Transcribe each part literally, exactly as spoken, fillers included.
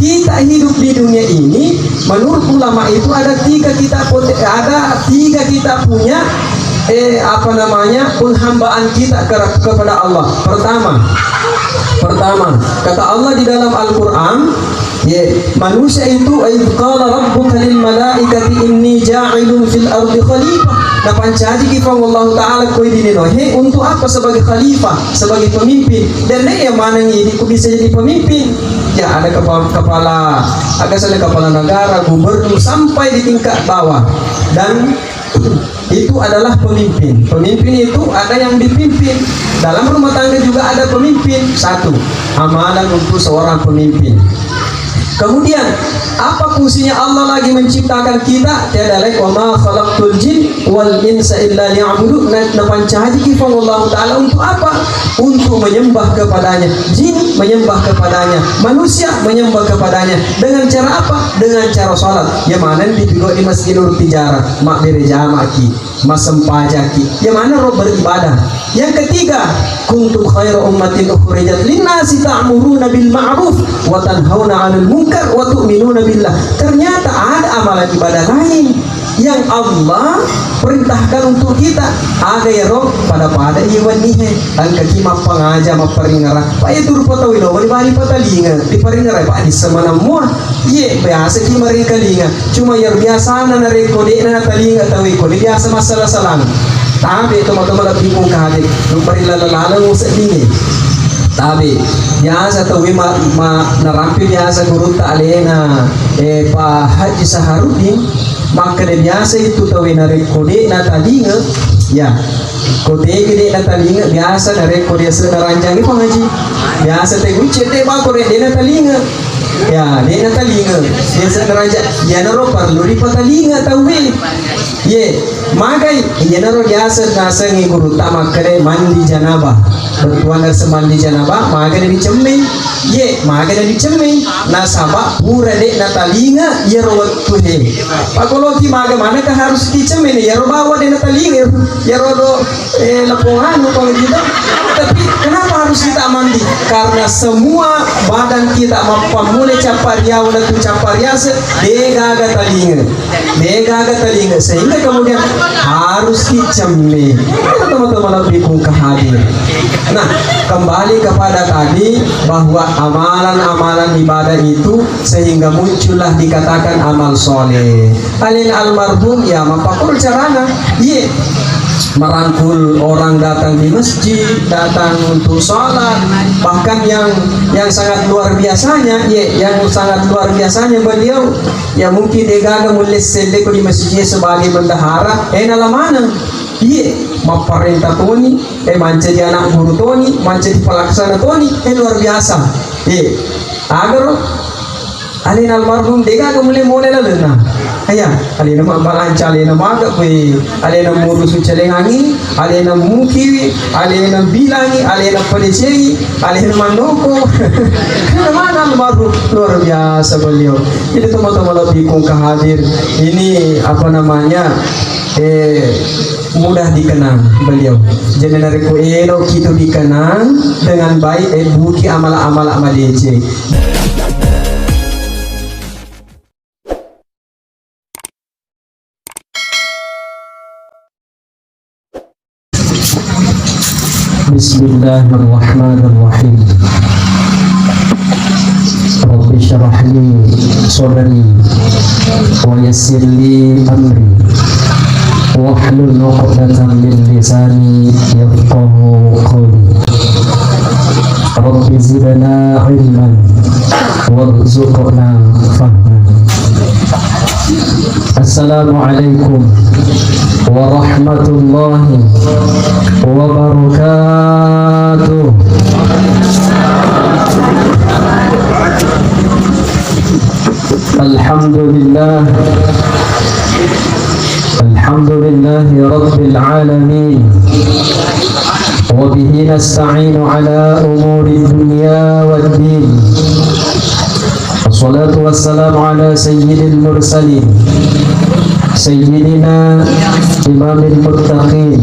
Kita hidup di dunia ini, menurut ulama itu ada tiga kita pote-, ada tiga kita punya, eh, apa namanya, penghambaan kita ke-, kepada Allah. Pertama, pertama, kata Allah di dalam Al-Quran, ye, manusia itu, "Wa idz qala rabbuka lil malaikati inni ja'ilun fil ardi khalifah." Napancajiki Puang Allahu Ta'ala ko idi linoe untuk apa? Sebagai khalifah, sebagai pemimpin. Dan dia yang mana ini ku bisa jadi pemimpin? Ya, ada kepala, kepala, ada saja kepala negara, gubernur, sampai di tingkat bawah. Dan itu adalah pemimpin. Pemimpin itu ada yang dipimpin. Dalam rumah tangga juga ada pemimpin. Satu, amalan untuk seorang pemimpin. Kemudian, apa fungsinya Allah lagi menciptakan kita? Tiada lain, "Wa ma khalaqtul jin wal insa illa liya'budun." Na-, napancajiki Puang Allahu Ta'ala untuk apa? Untuk menyembah kepadanya. Jin menyembah kepadanya, manusia menyembah kepadanya. Dengan cara apa? Dengan cara salat. Ya, mana dipigau di Masjid Nur Tijara, mabbere jamaki, massempajaki. Ya, mana ro beribadah. Yang ketiga, "Kuntum khaira ummatin ukhrijat linnasi ta'muruna bil ma'ruf wa tanhauna 'anil munkar wa tu'minuna billah." Ternyata ada amalan ibadah lain yang Allah perintahkan untuk kita. Aga ero? Pada-pada iya wennihe, engkaki mappangaja, mapparingara. Pa iya tu rupa tau elo, bali-bali patalinga, diparingara, pa dissa maneng mua. Iye, biasa ki maringkalinga. Cuma iyaro biasana narekko de'na natalinga tauwe ko, de biasa massala-salang. Tabe tomatoa malebbi pungkade, nuparilla laleng museddingnge. Tabe, biasa tauwe ma, ma, narampe biasa gurutta alena, eh, Pa Haji Saharuddin, makkeda biasa itu tauwe narekko de natalinga, ya. Ko tege de natalinga, biasa narekko diaseng naranjangi Pa Haji. Biasa tegucce de bako de, de natalinga. Ya, de natalinga. Biasa naraja, iyanaro parellu ripatalinga tauwe. Ye, magai, iyanaro biasa nasengi gurutta makkeda mandi janabah. Bettuanna semandi janabah, magai dicemmei. Ye, magai dicemmei. Nasaba pura de natalinga iyaro wettu he. Pakoloki maga maneka harus dicemmei iyaro bawa de natalinga iyaro do Eh, lepong anu, kalau gitu. Tapi kenapa harus kita mandi? Karena semua badan kita mappammula cappa riawa dan tu cappa riase, degaga talinga. Degaga talinga. Sehingga kemudian harus dicemmi. Teman-teman lebih pun kehadir. Nah, kembali kepada tadi bahwa amalan-amalan ibadah itu sehingga muncullah dikatakan amal soleh. Alin almarhum ya mapakul carana. Iya. Merangkul orang datang di masjid, datang untuk sholat. Bahkan yang yang sangat luar biasanya, ya, yang sangat luar biasanya beliau, ya mungkin degaga mulle selleko di masjid sebagai bendahara, eh, nala maneng. Iya, mapparenta toni, eh, mancaji anak guru toni, mancaji pelaksana toni, eh, luar biasa. Iya, agaro Alena almarhum degaga mulle mole lalenna. Aya, alena mabbalanca, alena maga kue, alena murusu celengangi, alena mukiwi, alena bilangi, alena padecei, alena mannoko. Mana almarhum luar biasa beliau. Jadi teman-teman lebih kong hadir ini apa namanya, eh, mudah dikenang beliau. Jadi narekko elo kitu dikenang dengan baik, eh, buki amala-amala madece. بسم الله الرحمن الرحيم. رب اشرح لي صدري ويسر لي أمري واحلل عقدة من لساني يفقه قولي. رب زدنا علما وارزقنا فهما. السلام عليكم ورحمة الله وبركاته. الحمد لله. الحمد لله رب العالمين. وبه نستعين على أمور الدنيا والدين. والصلاة والسلام على سيد المرسلين، سيدنا إمام المتقين.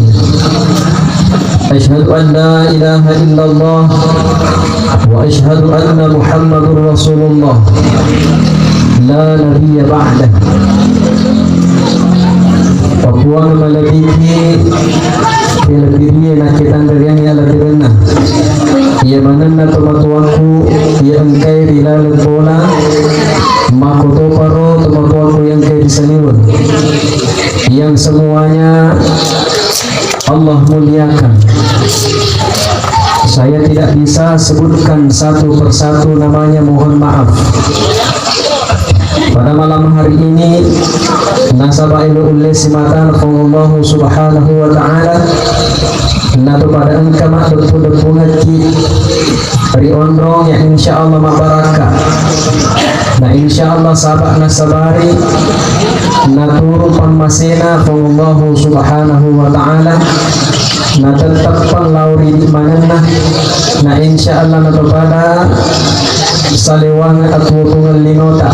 أشهد أن لا إله إلا الله وأشهد أن محمد رسول الله لا نبي بعده. Papuang malebbiki, iya lebbirie nakkitanreang iya lebbirenna. Iya manenna tomatoakku iya engkai ri laleng bola, makkotoparo tomatoakku iya engkai ri saliweng. Yang semuanya Allah muliakan. Saya tidak bisa sebutkan satu persatu namanya, mohon maaf. Pada malam hari ini, nasaba elo ulle simatana Allahu Subhanahu wa Ta'ala, natu pada engka maddeppu-deppungekki ri onrong yang insya Allah mabarakka. Na insya Allah saba nasabari, naturu pammasena Allahu Subhanahu wa Ta'ala, natetteppa lao ri idi manenna, na insya Allah natopada salewang atuo-tuongeng linota.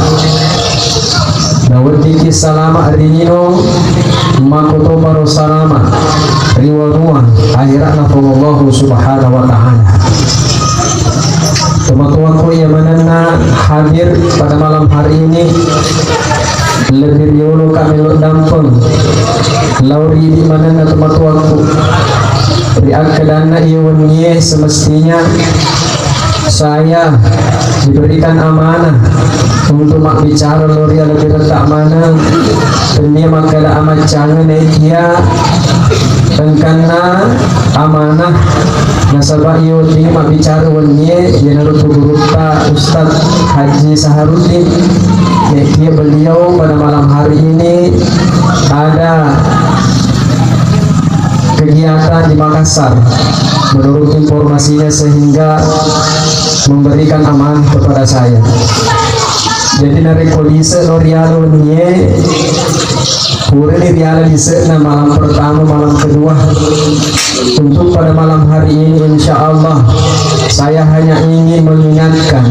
Naweddikki salama ri lino, makkotoparo salama ri wanuwa akhirana Allahu Subhanahu wa Ta'ala. Tomatoakku iya manenna hadir pada malam hari ini, lebbi riolo ka melo dampeng lao ri idi manenna tomatoakku. Ri akkedanna iya wennie semestinya saya diberikan amanah untuk mabbicara lao ri alebiretta maneng. Tennia makkeda amaccangeng naikia engkanna amanah, nasaba iya wedding mabbicara wennie iyanaro tu gurutta Ustaz Haji Saharuddin. Naikia beliau pada malam hari ini ada kegiatan di Makassar, menurut informasinya, sehingga memberikan amanah kepada saya. Jadi narekko lise lo riala wennie, purani riala lise'na malam pertama, malam kedua. Untuk pada malam hari ini, insya Allah, saya hanya ingin mengingatkan,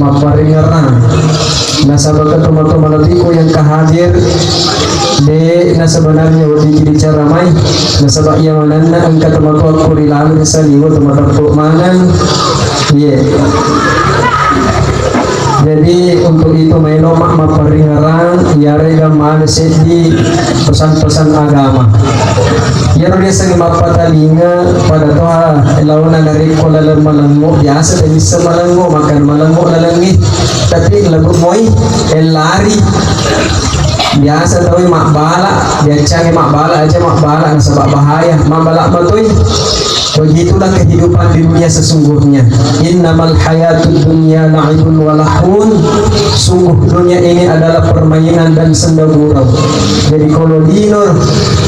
mapparingerang, nasaba tomatoa malebbiku yang kahadir, de na sebenarnya wedding dibicara mai, nasaba iya manenna engka tomatoakku ri laleng saliweng, tomateppu maneng. Iya. Jadi untuk itu maelo ma-, mapparingerang, iyarega male seddi pesan-pesan agama. Iyaro riaseng mappatalinga pada toha laona narekko laleng malengngo, biasa tawisseng malengngo, makkeda malengngo lalengnge, tapi lebbi moi, eh, lari. Biasa tauwe mabbala, biacangnge mabbala aja mabbala nasaba bahaya, mabbala matoi. Begitulah kehidupan di dunia sesungguhnya. Innamal hayatud dunya la'ibun wa lahwun. Sungguh dunia ini adalah permainan dan senda gurau. Jadi kalau lino,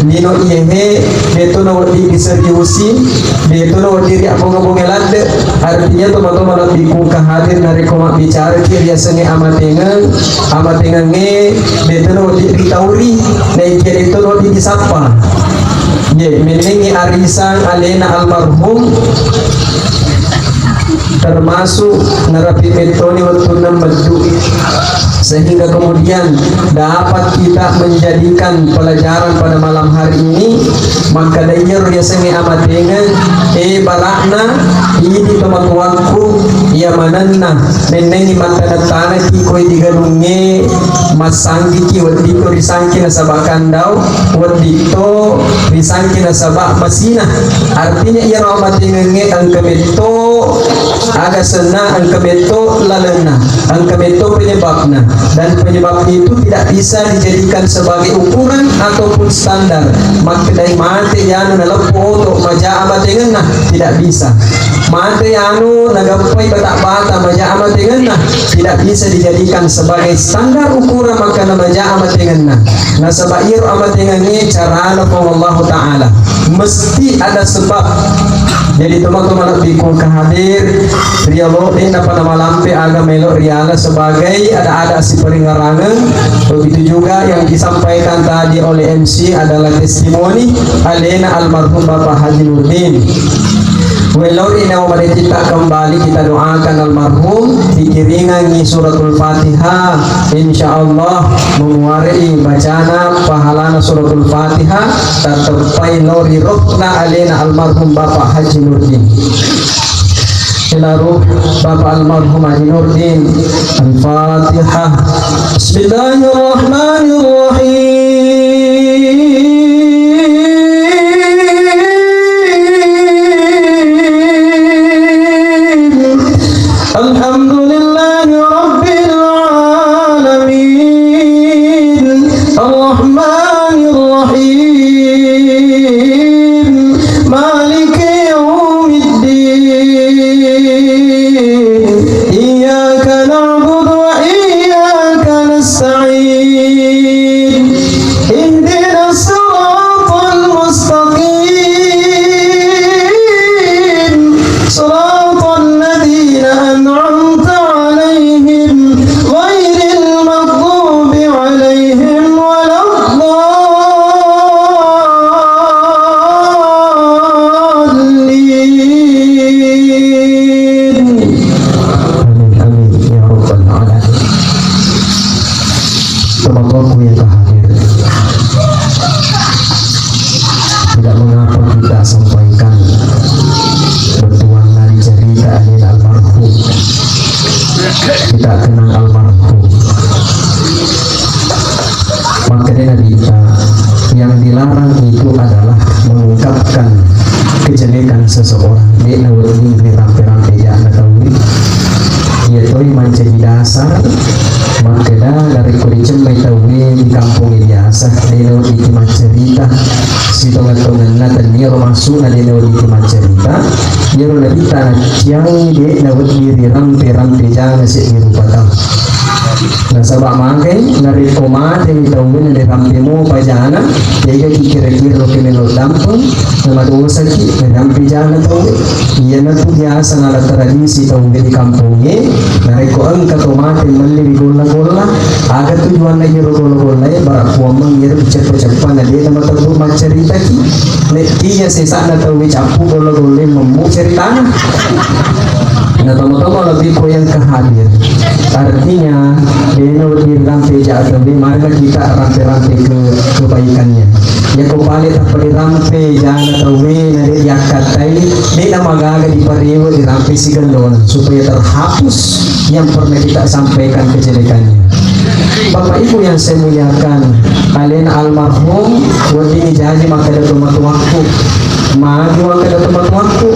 lino iyehe, detu na wedding diseriusi, detu na wedding riabbonge-bonge ladde. Artinya tomatoa malebbiku kahadir narekko mabbicara ki riasengnge amatengeng, amatengengnge detu na wedding ritauri, naikia detu na wedding disappa. Ye, mennengngi arisan alena almarhum, termasuk narapi mettoni wettunna meddu, sehingga kemudian dapat kita menjadikan pelajaran pada malam hari ini. Makkeda iyaro riasengnge amatengeng, eh, balakna idi tomatoakku iya manenna, mennengngi mattaneng-tanengki koi digalungnge, massanggiki weddikko risangki nasaba kandau, weddikto risangki nasaba masina. Artinya iyaro amatengengnge engka metto aga senna, engka metto lalenna, engka metto penyebabna, dan penyebab itu tidak bisa dijadikan sebagai ukuran ataupun standar. Makkedai mate yanu naleppo oto maja amatengenna, tidak bisa. Mate yanu nagappai bata-bata maja amatengenna, tidak bisa dijadikan sebagai standar ukuran makkeda maja amatengenna. Nasaba iyaro amatengengnge carana Puang Allahu Ta'ala. Mesti ada sebab. Jadi teman-teman lebbiku kahadir, riolo de napa namalampe aga melo riala sebagai ada-ada siparingerangeng. Begitu juga yang disampaikan tadi oleh M C adalah testimoni alena almarhum Bapak Haji Nurdin. Wellau ri nawa madecita kembali kita doakan almarhum, dikiringangi suratul Fatihah. Insya Allah memuarai bacana pahalana suratul Fatihah, tateppai lao ri rohna alena almarhum Bapak Haji Nurdin. Ila ruh Bapak almarhum Haji Nurdin. Al-Fatihah. Bismillahirrahmanirrahim. Alhamdulillahi Rabbil Alamin. Arrahmanirrahim. Maliki yaumiddin. Iyyaka na'budu wa iyyaka nasta'in. Ihdinas siratal mustaqim. Siratal ladzina an'amta 'alaihim ghairil maghdubi 'alaihim waladdallin. Amin, amin, ya rabbal alamin. Teman-temanku yang hadir, tidak mengapa kita sampaikan bettuanna cerita alena almarhum. Kita kenang almarhum. Makanya Nabitta, yang dilarang itu adalah mengungkapkan kejelekan seseorang. De'na wedding rirampe-rampe ja'na tauwe. Iya toi mancaji dasar makkeda narekko dicemmai tauwe di kampongnge biasa, de'na wedding maccarita. Sitonget-tongenna tenniaro maksudna de'na wedding maccarita. Iyaro Nabitta nacciangi de'na wedding rirampe-rampe ja'na seddi rupa tau. Nasaba magai narekko mateni tauwe narirampe mopa ja'na, tegaki kira-kira loki melo dampeng, namadosaki narirampe ja'na tauwe. Iyanatu biasa nala tradisi tauwe di kampongnge, narekko engka to mate melli ri golla-golla, aga tujuanna iyaro golla-gollae, bara kuammeng iyaro ceppa-ceppa na de'na matebbu maccaritaki. Nekkiya sesa'na tauwe cappu golla-gollae memmu ceritana. Na tomo-tomo lebbi ko yang kehadir. Artinya, de'na wedding rampe ja'na tauwe, marilah kita rampe-rampe ke kebaikannya. Yako pale tappa dirampe ja'na tauwe, na de' diakkattai, de'na magaga diparewe dirampe sigellona, supaya terhapus yang pernah kita sampaikan kejelekannya. Bapak Ibu yang saya muliakan, alena almarhum wedding jaji makkeda tomatoakku. Magi makkeda tomatoakku,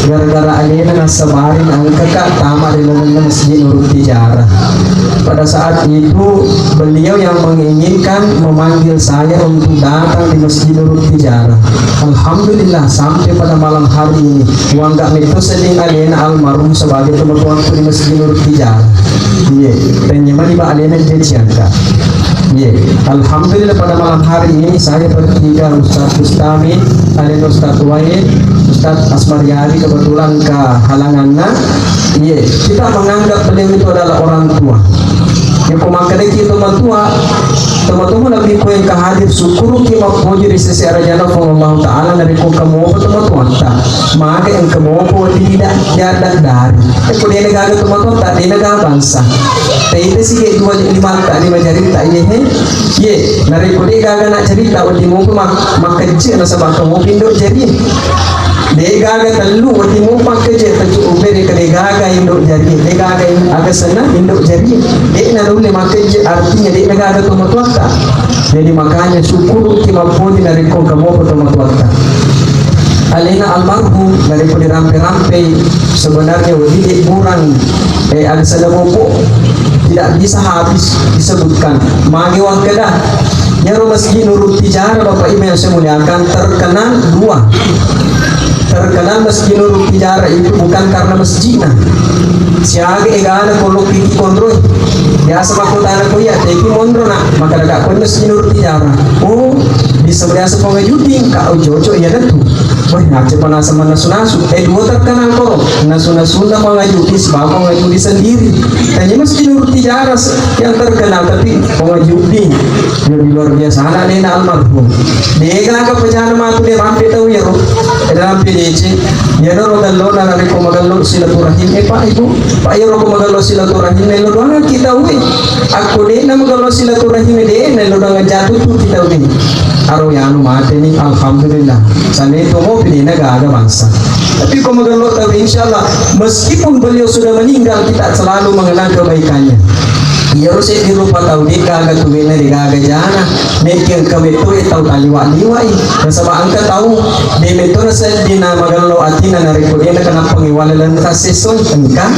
gara-gara alena nassabari naengkaka tama ri lalenna Masjid Nurut Tijarah. Pada saat itu, beliau yang menginginkan memanggil saya untuk datang di Masjid Nurut Tijarah. Alhamdulillah, sampai pada malam hari ini, uangga metto sedding alena almarhum sebagai tomatoakku di Masjid Nurut Tijarah. Iya, tanya mani ba alena je ciangka. Iya, alhamdulillah pada malam hari ini saya bertiga, Ustaz Bustami, alena Ustaz Wahid, Ustaz Asmariadi kebetulan ke halanganna. Iya, kita menganggap beliau itu adalah orang tua. Ya, ko makkedaki tomatoa, tomatoa lebih ko yang kehadir, syukuruki mappoji ri sese arajana Puang Allah Ta'ala, narekko kamu apa tomatoatta. Maka yang kamu apa tidak, tidak dari. Eh, ko dia gaga tomatoatta, dia gaga bangsa. Tete sike dua lima tak lima jari tak, iya, he. Ye, narekko de' gaga na cerita, wedding mopa mak-, makkecce nasaba engka mopa indo' jarie. De' gaga tellu, wedding mopa makkecce, tellu ubere ke de' gaga indo' jarie, de' gaga in-, aga senna indo' jarie. De'na nulle makkecce, artinya de'na gaga tomatoatta. Jadi makanya syukuruki mappoji narekko engka mopa tomatoatta. Alena almarhum, narekko dirampe-rampei, sebenarnya wedding kurang. Eh, ada sada bopo tidak bisa habis disebutkan. Magi wakkeda, iyaro Masjid Nurut Tijarah, Bapak Ibu yang saya muliakan, terkenal dua. Terkenal Masjid Nurut Tijarah itu bukan karena masjidnya. Siaga egana kolok tiki konroi. Biasa makkutana ko iya, teki monro nak, maka daga ko Masjid Nurut Tijarah. Oh, bisa biasa pengajuting, kak ojo-ojo iya datu. Wah, ngace panasa manasu-nasu. Eh, dua terkenal koro. Nasu-nasunna Pangajudi, sebab Pangajudi sendiri. Tanya Masjid Nurut Tijarah yang terkenal, tapi Pangajudi yang luar biasa. Anak nena almarhum. Dega ke pejana matu dia rampe tau ya, ro. Ada rampe dece. Ya, ro, magello, na, na, ko magello silaturahim. Eh, Pak, Ibu. Pak, ya, ro, ko magello silaturahim. Melo doang kita, weh. Aku dena magello silaturahim, dena, lo doang jatuh tuh kita, weh. Aro yanu mate ni, alhamdulillah. Sane to mo pidena gaga bangsa. Tapi ko magello tau, insya Allah, meskipun beliau sudah meninggal, kita selalu mengenang kebaikannya. Iyaro seddi rupa tau de gaga tuwena, de gaga jana. Nekke engka metto e tau taliwa-liwai. Nasaba engka tau de metto na seddina magello atina narekko de na kenappangi walelenna tassessoi, engka.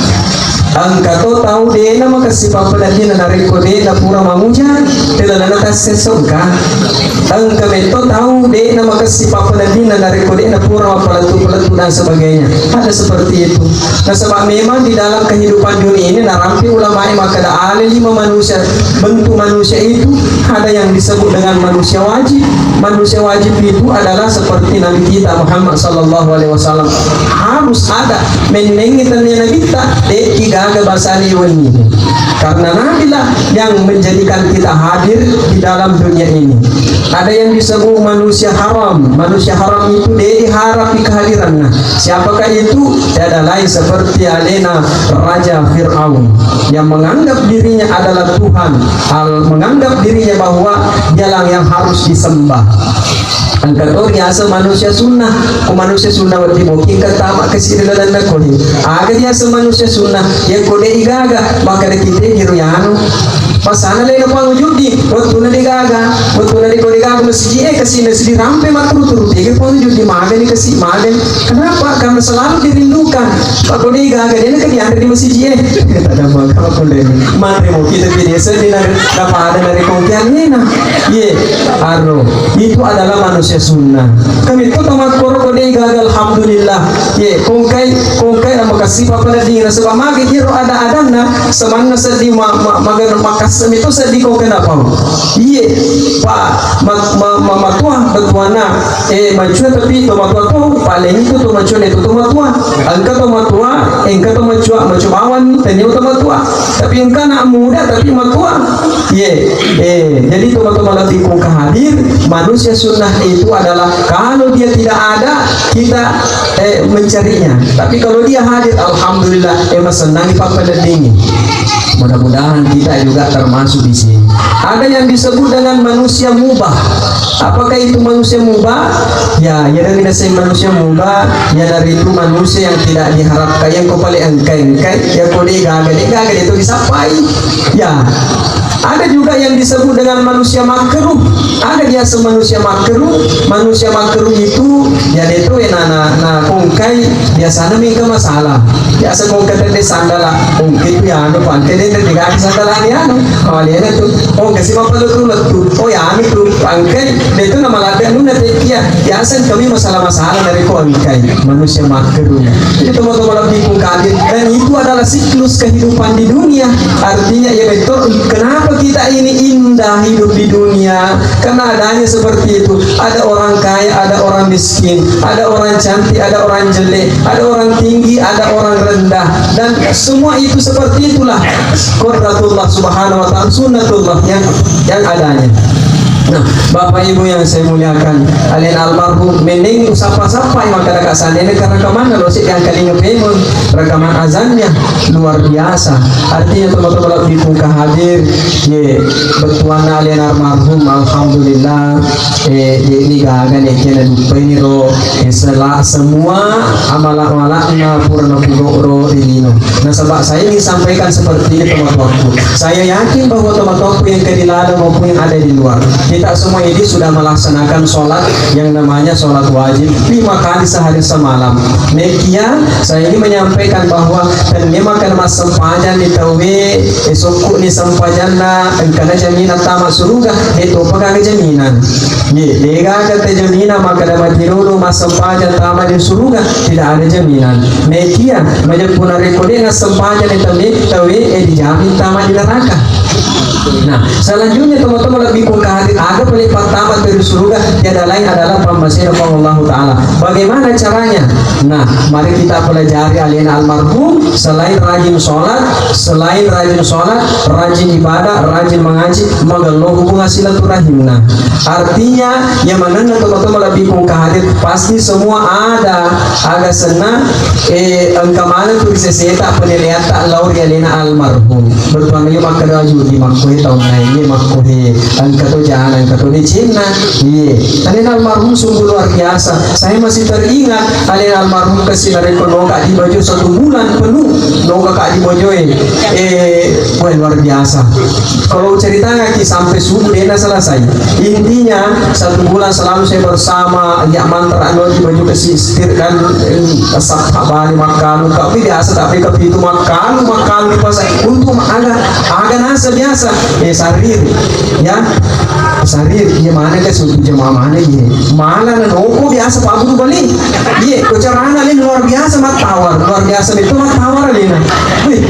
Engka to tau de na makessing pappeneddinna narekko de na pura mamuja, de lalenna tassessoi, engka. Engka metto tau de na makessing pappeneddinna narekko de na pura mappalettu-palettu dan sebagainya. Ada seperti itu. Nasaba memang di dalam kehidupan dunia ini, narampe ulama e makkeda, ada lima manusia, bentuk manusia itu, ada yang disebut dengan manusia wajib. Manusia wajib itu adalah seperti Nabi kita Muhammad sallallahu alaihi wasallam. Harus ada, mennengngi tennia Nabitta, de gaga basani wenni. Karena Nabilah yang menjadikan kita hadir di dalam dunia ini. Ada yang disebut manusia haram. Manusia haram itu de diharap di kehadirannya. Siapakah itu? Tiada lain seperti alena Raja Fir'aun yang menganggap dirinya adalah Tuhan, hal menganggap dirinya bahwa dialah yang harus disembah. Engka to riaseng manusia sunnah. Ko manusia sunnah wedding moki engka tama kasi ri lalenna ko he. Aga riaseng manusia sunnah? Yakko de igaga, makkeda kita giro yanu. Pasana lena pangujuddi, wettuna de gaga, wettuna de ko de gaga masiji e, kasi na sidi rampe matturu-turu tege pangujuddi, magani kasi, magani. Kenapa? Karena selalu dirindukan. Pak ko de gaga, de na kedianre di masiji e. Tadamma kama kondeni. Mate mo kita pede seddi na, na pada na rekongkian nena. Ye, aro, itu adalah manusia sunnah. Kami tu tamakkoro ko de gaga, alhamdulillah. Ye, kongkai, kongkai na makasipa pada dina, sebab magi iro ada-adanna, semanna seddi ma-, ma-, magana makasami to seddi kongkai na pau. Iye, pa, ma-, ma-, ma-, matua, batuana, eh, matua tapi to matua to, paling itu to matua itu to matua. Engka to matua, engka to matua, matua bawang, tanya to matua. Tapi engka anak muda, tapi matua. Ye, eh, jadi to matua lebbi kongka hadir, manusia sunnah itu adalah kalau dia tidak ada, kita, eh, mencarinya. Tapi kalau dia hadir, alhamdulillah, eh, masenangi pappeneddingi. Mudah-mudahan kita juga termasuk di sini. Ada yang disebut dengan manusia mubah. Apakah itu manusia mubah? Ya, yang kita sebut manusia mubah, ya dari itu manusia yang tidak diharapkan, yang kau paling engkai-engkai, ya kau de gaga, de gaga, itu disapai. Ya, ada juga yang disebut dengan manusia makruh. Ada biasa manusia makruh. Manusia makruh itu, ya, itu na, na, na kongkai biasanya mingke masalah. Biasa kongkai tadi sandala, mungkin itu ya anu, pangke de tadi gak sandala ni anu, awalnya tu. Oh, kasi apa tu, tu? Oh, ya, anu tu, pangke de tu nama latihan lu nanti ya. Biasa kami masalah-masalah dari kongkai, manusia makruh. Jadi teman-teman lebih kongkai, dan itu adalah siklus kehidupan di dunia. Artinya, ya betul, kenapa kita ini indah hidup di dunia? Karena adanya seperti itu. Ada orang kaya, ada orang miskin, ada orang cantik, ada orang jelek, ada orang tinggi, ada orang rendah. Dan semua itu seperti itulah kodratullah subhanahu wa ta'ala, sunnatullah yang, yang adanya. Nah, Bapak Ibu yang saya muliakan, alena almarhum menneng usappa-sappai makkeda kasane, karena kemana lo sih yang kali ngepemon rekaman azannya luar biasa. Artinya teman-teman lebih buka hadir, ye, betuana alena almarhum, alhamdulillah. Eh, ye, ini gaga nih kena lupa ini ro, eh, sela-, semua amala-amalakna pura napuro ro di lino. Nasaba saya ingin sampaikan seperti ini, teman-temanku. Saya yakin bahwa teman-temanku yang ke di ladang maupun yang ada di luar, kita semua ini sudah melaksanakan sholat yang namanya sholat wajib lima kali sehari semalam. Nekia, saya ingin menyampaikan bahwa tenne makan massempajang di tawe, esokku ni sempajanna engkana jaminan tama suruga, itu pegang jaminan. Ye, degaga te jaminan makkeda matirolo massempajang tama di suruga, tidak ada jaminan. Nekia, majeppu narekko de nassempajang di tawe, tawe, eh, dijamin tama di neraka. Nah, selanjutnya teman-teman lebih kongka hadir, aga pale pertama ke suruga, tiada lain adalah pammasena Allah Ta'ala. Bagaimana caranya? Nah, mari kita pelajari alena almarhum, selain rajin sholat, selain rajin sholat, rajin ibadah, rajin mengaji, magello hubungan silaturahimna. Artinya, yang mana teman-teman lebih kongka hadir, pasti semua ada, aga senna, eh, engka maneng tu ri seseta penilaianta lao ri alena almarhum. Bertuan lagi makkeda judi makko Taunna iye makkohe, engka to jana, engka to decenna. Iye, alena almarhum sungguh luar biasa. Saya masih teringat alena almarhum kasi narekko noka di Bajo satu bulan penuh, noka ka di Bajo e. Eh, wah, luar biasa. Kalau ceritanya ki sampai subuh dena selesai. Intinya satu bulan selalu saya bersama, ya mantra anu di Bajo kasi setir kan, eh, sab bali makkalu. Tapi biasa tapi kepitu makkalu, makkalu di pasar. Untuk aga, aga nasa biasa. Eh, sarir, ya. Sarir, iya mana ke suatu jemaah mana iya. Malah na noko biasa Pak Guru bali. Iya, ko carana lain luar biasa mattawar, luar biasa itu mattawar alena. Wih,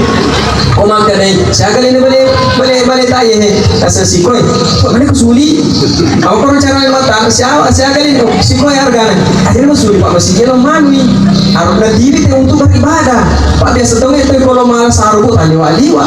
ko mangka dai, siaga lain bale, bale, bale tai he. Asa sikoi. Kok mana ko suli? Aku ko carana mattawar, siaga, siaga lain, oh, sikoi hargana. Akhirnya masuli Pak masih lo manui. Harus nadiri te untuk beribadah. Pak biasa tau itu kalau malah sarubu taliwa-liwa.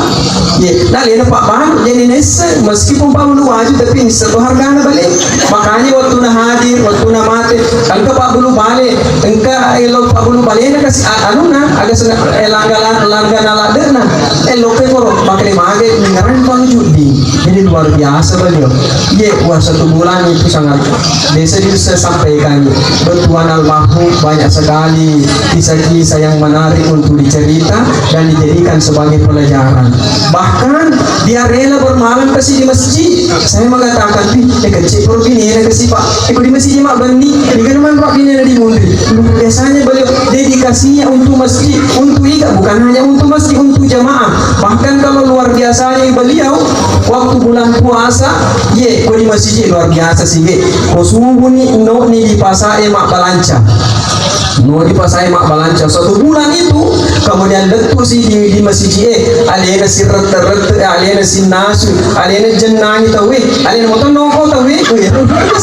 Ye, na lena Pak Banu, jadi nesse, meskipun Pak Bulu wajib, tapi nisse to hargana bale. Makanya waktu na hadir, waktu na mate, engka Pak Bulu bale, engka elo Pak Bulu bale na kasi a- anuna, aga sena eh, langga langga na ladena, elo ke koro, makanya mage, ngarang Pak Judi. Jadi luar biasa beliau. Ye, wah satu bulan itu sangat, biasa saya sampaikan, betuan almarhum banyak sekali kisah-kisah yang menarik untuk dicerita dan dijadikan sebagai pelajaran. Bahkan dia rela bermalam kasi di masjid. Saya mengatakan, "Pi, eh kecil perut ini ya kasi Pak. Eh di masjid Mak Bani, di kan Pak ini di Mundri." Biasanya beliau dedikasinya untuk masjid, untuk iga, bukan hanya untuk masjid, untuk jamaah. Bahkan kalau luar biasanya beliau waktu bulan puasa, ye, ko di masjid luar biasa sih, ye. Ko subuh ni, no ni di pasar e mak balanca. No di pasai mabbalanca satu bulan itu, kemudian lettu si di, di masiji e, alena si rette-rette, alena si nasu, alena jennangi tauwe, alena moto noko tauwe, wih,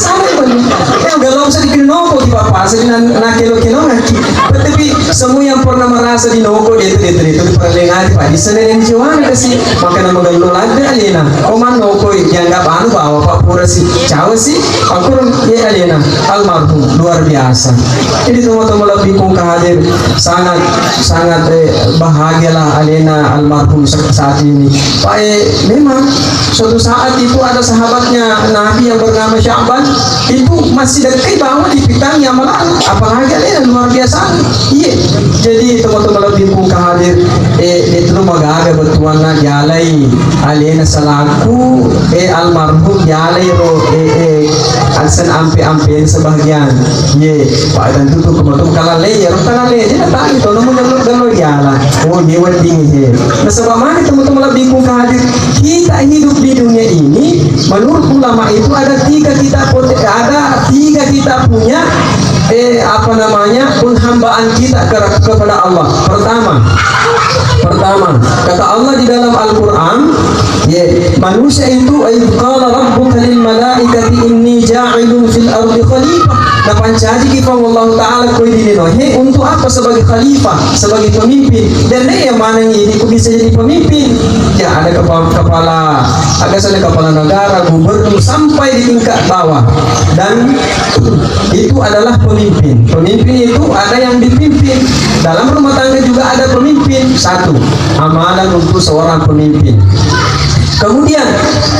sama itu. Eh, udah lo bisa dikirim noko di papa, sedih na kelo-kelo ngaki. Tapi semua yang pernah merasa di noko, dia itu, dia itu, dia itu, pernah lengah, Pak, di sana yang jiwa kasi, makana magello ladde alena. Oman noko, dianggap anu bawa Pak pura si, cawa si, aku ye alena, almarhum, luar biasa. Jadi teman-teman lebih pun hadir sangat sangat eh, bahagialah alena almarhum sa- saat ini. Pak eh, memang suatu saat itu ada sahabatnya Nabi yang bernama Sya'ban itu masih dekat bawa di pitang yang malah apalagi alena luar biasa. Iya. Jadi teman-teman lebih pun hadir eh itu magaga betuanna jalai alena selaku eh almarhum jalai ro eh eh Aksen ampe-ampe sebagian. Ye, Pak, tentu tu kemudian kalau le, ya, kalau le, dia tak itu, namun kalau kalau dia lah. Oh, dia wedding ye. Nasaba mani teman-teman lebih ku hadir. Kita hidup di dunia ini, menurut ulama itu ada tiga kita pote- ada tiga kita punya eh apa namanya penghambaan kita ke- kepada Allah. Pertama, pertama kata Allah di dalam Al-Quran, ye, manusia itu, "Wa idz qala rabbuka lil malaikati inni ja'ilun fil ardi khalifah." Napancajiki Puang Allah Ta'ala ko idi linoe untuk apa? Sebagai khalifah, sebagai pemimpin. Dan dia yang mana ini kok bisa jadi pemimpin? Ya ada kepala, kepala agak sana kepala negara, gubernur sampai di tingkat bawah. Dan itu adalah pemimpin. Pemimpin itu ada yang dipimpin. Dalam rumah tangga juga ada pemimpin. Satu, amalan untuk seorang pemimpin. Kemudian,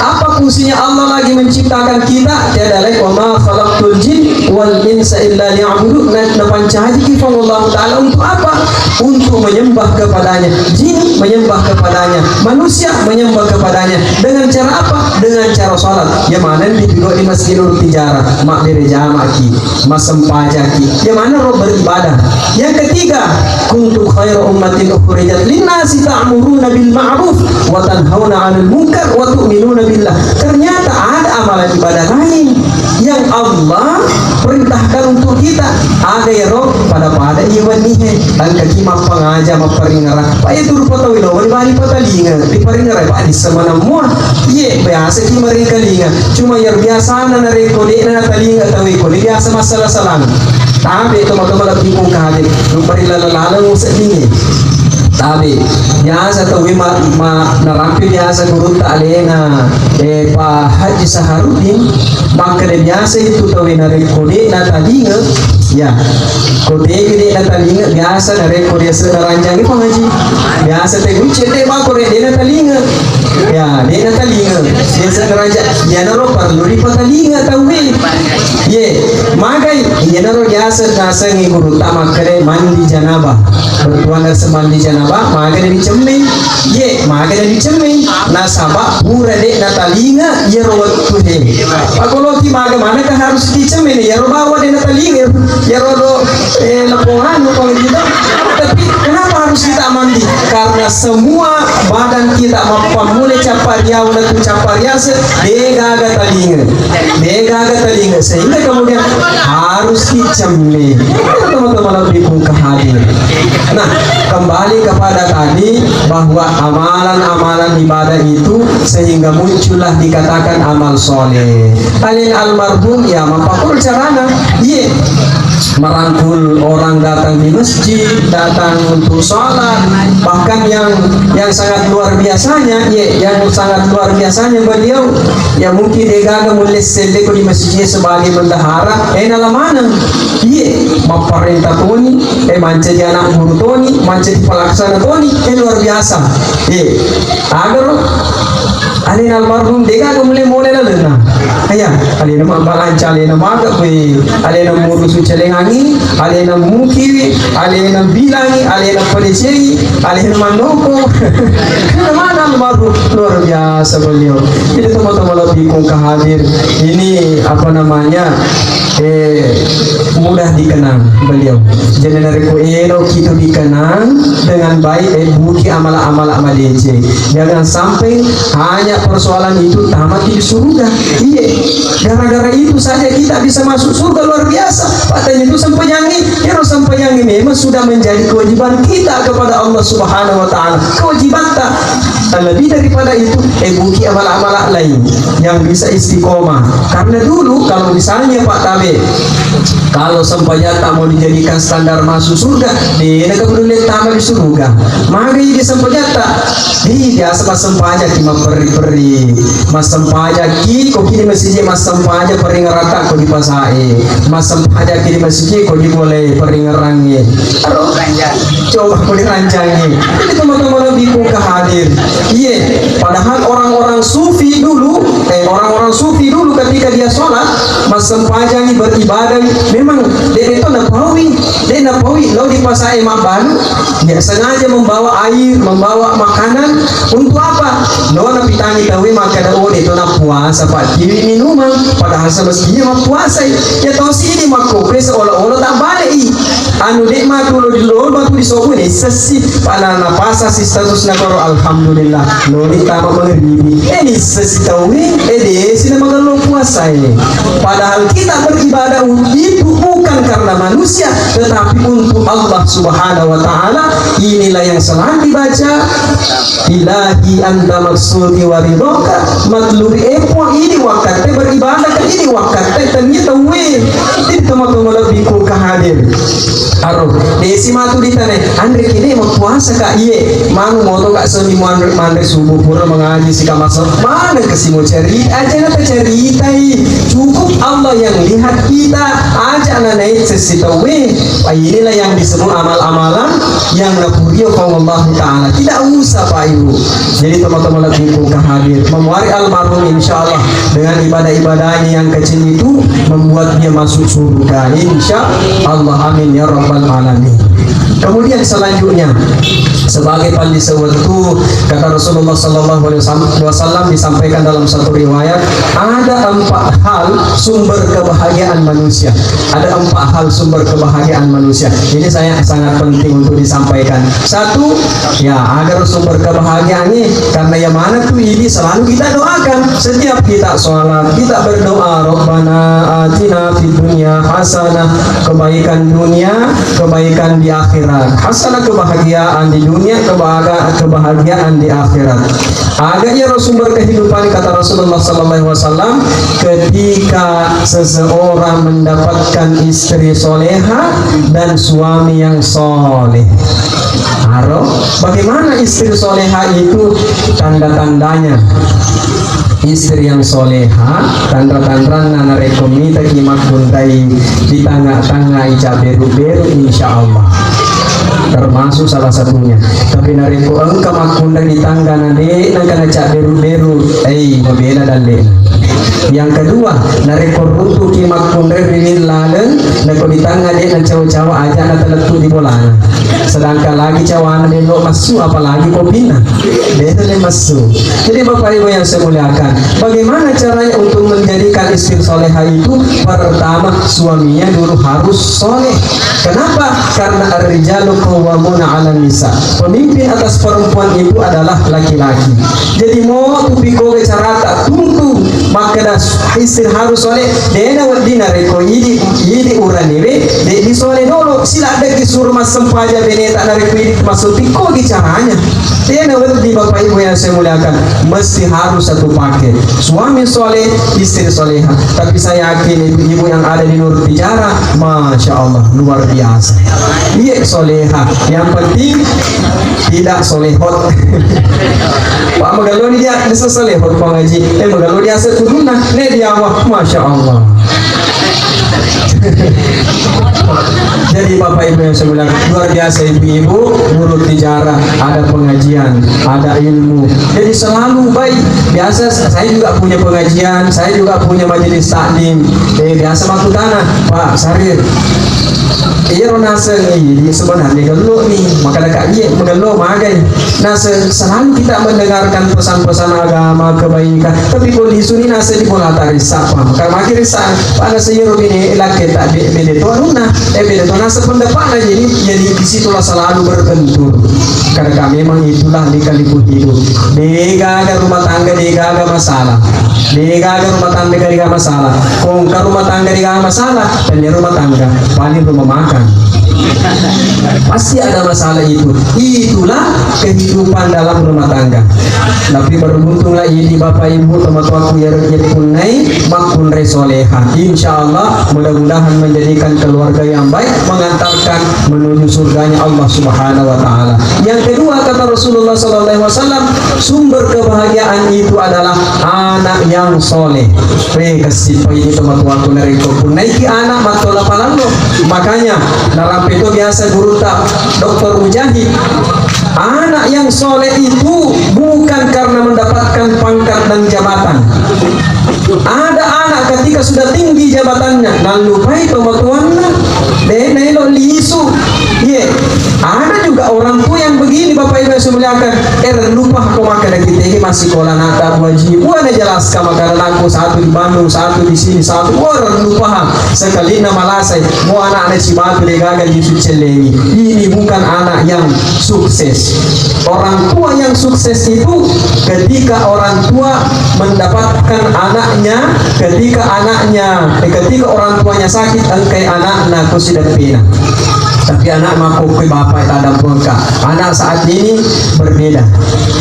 apa fungsinya Allah lagi menciptakan kita? Tiada lain, "Wa ma khalaqtul jin wal insa illa liya'budun." Nah, napancajiki Puang Allah Ta'ala untuk apa? Untuk menyembah kepadanya. Jin menyembah kepadanya. Manusia menyembah kepadanya. Dengan cara apa? Dengan cara salat. Ya mana di di Masjid Nur Tijara, mak bere jamaki. Massempajaki. Yang mana roh beribadah. Yang ketiga, kuntum khaira ummatin ukhrijat linnasi ta'muruna bil ma'ruf wa tanhauna 'anil munkar wa tu'minuna billah. Ternyata ada amalan ibadah lain yang Allah perintahkan untuk kita. Ada ya roh pada-pada iya wennihe. Engkaki mappangaja, mapparingara. Pak itu rupa tau ilo, bali patalinga, diparingara, Pak, di semana mua. Iye, biasa ki maringkalinga. Cuma yang biasa na narekko de na talinga tau iko, biasa masalah-salah. Tapi teman-teman lebih pun kaget. Lupa di lala-lala sedih. Tapi biasa tau ma, ma narampi biasa guru tak alena. Eh, Pak Haji Saharudin, maka biasa itu tau narekko de na talinga. Ya, ko tege de na talinga biasa narekko dia sedang rancangi Pak Haji. Biasa te gucci te mako re dena talinga. Ya, dena talinga. Biasa naraja, iyanaro perlu dipatalinga tauwe. Ye, magai, iyanaro biasa nasengi guru tamakkere mandi janabah. Bertuan rasa mandi janabah, magai dicemme. Ye, magai dicemme. Nasaba pura de natalinga, iyaro wettu he. Pakoloki maga manaka harus dicemme ne, iyaro bawa de natalinga, iyaro do, eh, lepongan, kalau gitu. Tapi kenapa harus kita mandi? Karena semua badan kita mappammula cappariawa dan cappariase, degaga talinga. Degaga talinga. Sehingga kemudian harus dicemme. Teman-teman lebih pun hadir. Nah, kembali kepada tadi bahwa amalan-amalan ibadah itu sehingga muncullah dikatakan amal soleh. Kalian almarhum ya mapakul carana. Iya. Merangkul orang datang di masjid, datang untuk sholat, bahkan yang yang sangat luar biasanya, ya, yang sangat luar biasanya beliau, ya mungkin degaga mulai sendiri di masjidnya sebagai bendahara, eh, nalamaneng, iya, maparenta toni, eh, mancaji anak guru toni, mancaji pelaksana toni, eh, luar biasa, eh, agaro, alena almarhum degaga mulai mulai lalena, ayah, alena mambalanca, alena maga, eh, alena murusu celengangi, alena mukiwi, alena bilangi, alena pedecengi, alena manoko. Mana almarhum luar biasa beliau. Jadi teman-teman lebih kongka hadir. Ini apa namanya? Eh, mudah dikenang beliau. Jadi narekko elo kita dikenang dengan baik, eh, buki amala-amala madece. Jangan sampai hanya persoalan itu tamat di surga. Iya. Gara-gara itu saja kita bisa masuk surga luar biasa. Padahal itu sempajangi, ero sempajangi memang sudah menjadi kewajiban kita kepada Allah Subhanahu wa Ta'ala. Kewajiban tak. Dan lebih daripada itu, eh, buki amal-amal lain yang bisa istiqomah. Karena dulu kalau misalnya Pak Tabe, kalau sempajatta mau dijadikan standar masuk surga, dia nak perlu tamat di surga. Maka di sempajatta, di biasa pas sempaja ki maperri-perri. Massempajaki, ko ki di masigi massempaja paringerata ko di pasae. Massempajaki di masigi ko di pole paringerangnge. Aro coba ko dirancangi. Jadi teman-teman lebih pun hadir. Iya, padahal orang-orang sufi dulu, eh, orang-orang sufi dulu ketika dia sholat, massempajangi beribadah, memang dia itu napawi, dia napawi lo di pasae mabalu, dia sengaja membawa air, membawa makanan, untuk apa? Lo napitangi tawe makkeda, "Oh, de to nappuasa, Pak, kiwi minumang." Padahal semestinya mappuasai. Ya tau sini makkope seolah-olah tak balik i. Anu de matu lo di lo matu di sobu ni sesi pada napasa si status nakoro alhamdulillah. Lo ni tama mengeribi. Eh ni sesi tawe, eh de sini magello puasai. Padahal kita beribadah itu bukan karena manusia, tetapi untuk Allah Subhanahu wa Ta'ala. Inilah yang selalu dibaca. Ilahi anta maksudi wa ridhoka, matlubi e Puang, ini wakkatte beribadah ka, ini wakkatte tennia tauwe. Ini teman-teman lebih ku ka hadir. Aro, desi matu ditane, anre kini mau puasa ka? Iye, manu moto ka seni manre, manre subuh pura mengaji si kamasa. Mana ke si mau cari? Aja na ceritai. Cukup Allah yang lihat kita. Aja na naik sesi tauwe. Inilah yang disebut amal-amalan yang napurio Allah Ta'ala. Tidak usah, Pak Ibu. Jadi teman-teman lebih pun ka hadir. Memuari almarhum insya Allah dengan ibadah-ibadahnya yang kecil itu membuat dia masuk surga. Insya Allah. Amin ya rabbal alamin. Kemudian selanjutnya sebagai pandi sewaktu kata Rasulullah Sallallahu Alaihi Wasallam disampaikan dalam satu riwayat ada empat hal sumber kebahagiaan manusia. Ada empat hal sumber kebahagiaan manusia. Ini saya sangat penting untuk disampaikan. Satu, ya, agar sumber kebahagiaan ini, karena yang mana tuh ini selalu kita doakan. Setiap kita sholat, kita berdoa, "Rabbana atina fid dunya hasanah," kebaikan dunia, kebaikan di akhirat. Hasanah kebahagiaan di dunia, kebahagia-, kebahagiaan di akhirat. Aga iyaro sumber kehidupan, kata Rasulullah sallallahu alaihi wasallam, ketika seseorang mendapatkan istri soleha dan suami yang soleh. Aro, bagaimana istri soleha itu? Tanda-tandanya istri yang soleha, tanda-tandana narekko mitaki makkunrai di tanga-tangai caberu-beru, insya Allah. termasuk salah satunya. Tapi narekko engka makkunrai di tangga na de' nengka nacabberu-beru, eh, mabela dalle'na. Yang kedua, narekko runtuki makkunrai ri laleng, nako di tangga de' nacawa-cawa, aja' natalettu di bolana. Sedangkan lagi cawana de' lo massu, apalagi kopina. Beda le massu. Jadi Bapak Ibu yang saya muliakan, bagaimana caranya untuk menjadikan istri soleha itu? Pertama, suaminya dulu harus soleh. Kenapa? Karena ar-rijalu qawwamuna 'alan nisa. Pemimpin atas perempuan itu adalah laki-laki. Jadi mau tu pikoga carata tuntu makkeda istri harus soleh, dena wedding narekko idi, idi uraniwe, de' di soleh dolo, siladdeki suro massempajang beneta narekko idi massu, pikogi caranya. Dena wedding Bapak Ibu yang saya muliakan, mesti harus satu paket. Suami soleh, istri soleha. Tapi saya yakin ibu-ibu yang ada di Nur Tijara, Masya Allah, luar biasa. Iya soleha. Yang penting tidak solehot. Pak, magello ni dia, dia solehot, Pak Haji. Eh, magello dia sekuduna, ne dia, wah, Masya Allah. Jadi Bapak Ibu yang saya muliakan, luar biasa ibu-ibu, Nurul Tijara, ada pengajian, ada ilmu. Jadi selalu baik. Biasa saya juga punya pengajian, saya juga punya majelis taklim. Eh, biasa makutana, Pak Sarir. Iya ro naseng ini sebenarnya gello nih, maka dekat iya gello magai. Naseng selalu kita mendengarkan pesan-pesan agama, kebaikan, tapi kondisi ini naseng di bola tarik sapa. Karena akhirnya sa-, pada seyur ini laki tak be-, beda tuh anuna, eh, beda tuh naseng pendapatnya. Jadi, jadi disitulah selalu berbentur. Karena memang itulah lika-liku hidup. Degaga rumah tangga, degaga masalah. Degaga rumah tangga, degaga masalah. Kongka rumah tangga, degaga masalah. Tanya rumah tangga, paling rumah makan. Pasti ada masalah itu. Itulah kehidupan dalam rumah tangga. Tapi beruntunglah ini Bapak Ibu, tomatoaku ya, ya punnai, makkunrai soleha. Insya Allah, mudah-mudahan menjadikan keluarga yang baik, mengantarkan menuju surganya Allah Subhanahu wa Ta'ala. Yang kedua, kata Rasulullah Sallallahu Alaihi Wasallam, sumber kebahagiaan itu adalah anak yang soleh. Weh, kasipa ini tomatoaku narekko punnaiki anak mattola palallo. Makanya, narampe to biasa gurutta Doktor Mujahid. Anak yang soleh itu bukan karena mendapatkan pangkat dan jabatan. Ada anak ketika sudah tinggi jabatannya, nallupai tomatoanna, de' naelo lisu. Iya, ada juga orang tua yang begini, Bapak Ibu yang saya muliakan. Eh, lupa ko makkeda kita ini masih sekolah nata Bu Haji. Buana jelas kama karena aku satu di Bandung, satu di sini, satu. Wah, lupa. Sekali nama lasai, mau anak-anak Cibatu degaga lisu cellengi. Ini bukan anak yang sukses. Orang tua yang sukses itu ketika orang tua mendapatkan anaknya, ketika anaknya, eh, ketika orang tuanya sakit, engkai anakna ko sideppena. Tapi anak makkokkoe bapak tadampuengka. Anak saat ini berbeda.